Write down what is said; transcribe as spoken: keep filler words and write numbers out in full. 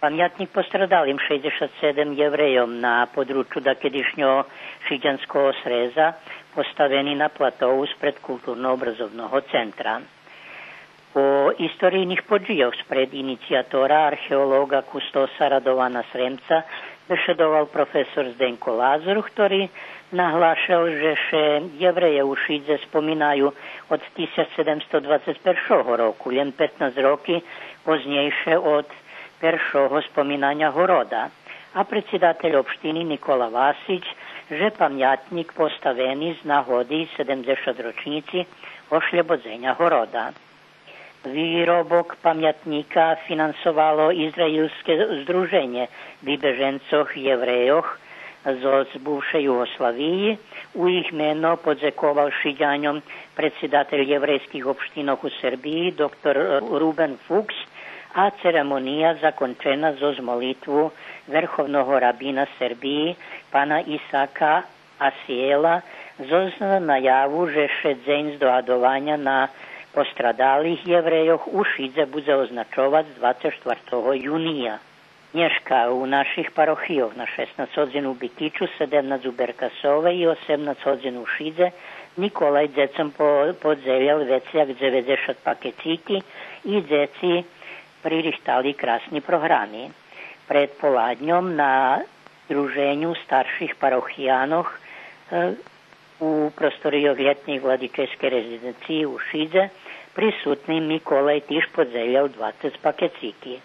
Памятнїк пострадалим шейдзешат седем Єврейом на подручю дакедишнього Шидянского среза поставени на платоу спред Културно-образовного центра. О историйних подїйох спред инициятора, археолога, кустоса Радована Сремца бешедовал професор Зденко Лазур, хтори наглашел же ше Євреє у Шидзе споминаю од тисяч седемсто двацец першого року, лєм петнац роки познєйше од першого споминаня Города. А предсидатель општини Никола Васич же памятнїк поставени з нагоди седемдзешат рочнїци ошлєбодзеня Города. Виробок памятнїка финансовало Израилске здруженє вибеженцох Єврейох зоз бувшей Югославиї. У їх мено подзековал Шидяньом предсидатель єврейских општинох у Сербиї доктор Рубен Фукс, а церемония закончена зоз молитву верховного рабина Сербиї пана Исака Асиела, зоз наяву же ше Дзень здогадованя на пострадалих Єврейох у Шидзе будзе означовац двацец штвартого юния. Нєшка у наших парохийох: на шеснац годзин у Бикичу, седемнац у Беркасове и осемнац годзин у Шидзе, Николай дзецом по-, подзелял вецей як дзеведзешат пакецики и дзеци пририхтали красни програми. Предполадньом на друженю старших парохиянох, е, у просторийох лєтнєй владическей резиденциї у Шидзе присутним Николай тиж подзелял двацец пакецики.